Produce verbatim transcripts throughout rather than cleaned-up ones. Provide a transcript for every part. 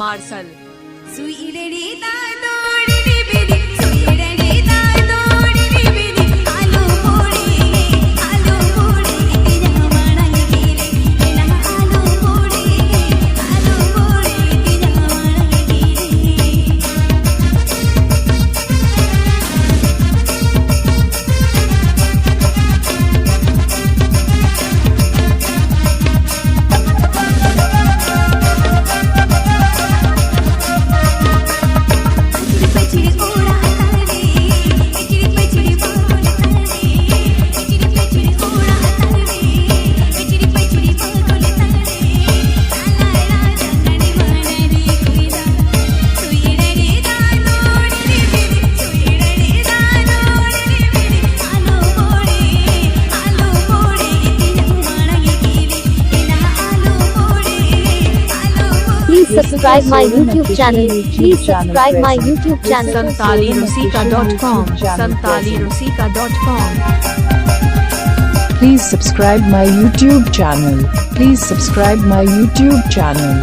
Marshall. Please subscribe my YouTube channel. Please subscribe my YouTube channel. Santali Rusika dot com. Santali Rusika dot com. Please subscribe my YouTube channel. Please subscribe my YouTube channel.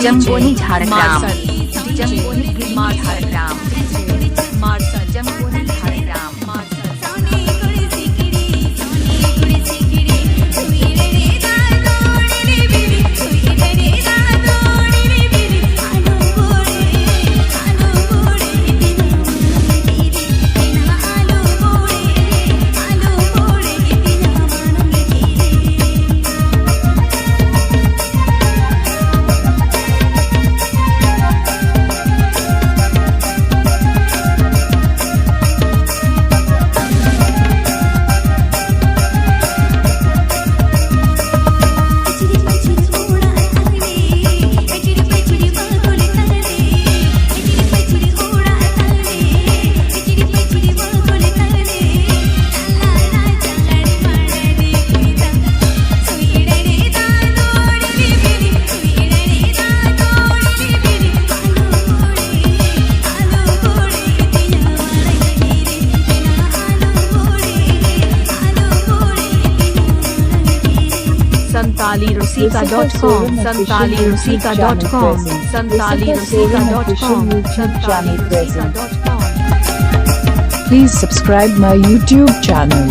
जंगोनी Jhargram. जंगोनी Jhargram. जंगोनी Jhargram. Rusika dot com, Santali Rusika dot com, Santali Rusika dot com, Santali Rusika dot com. Please subscribe my YouTube channel.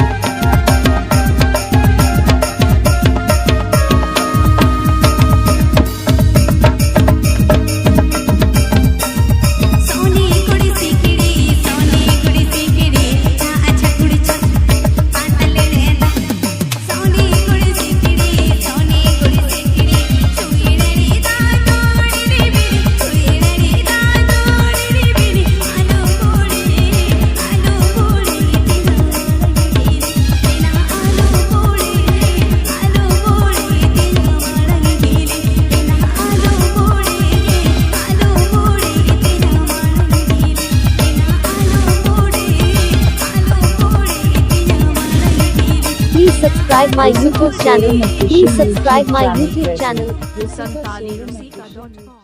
Please subscribe my YouTube channel. Please subscribe my YouTube channel. Santali Rusika dot com.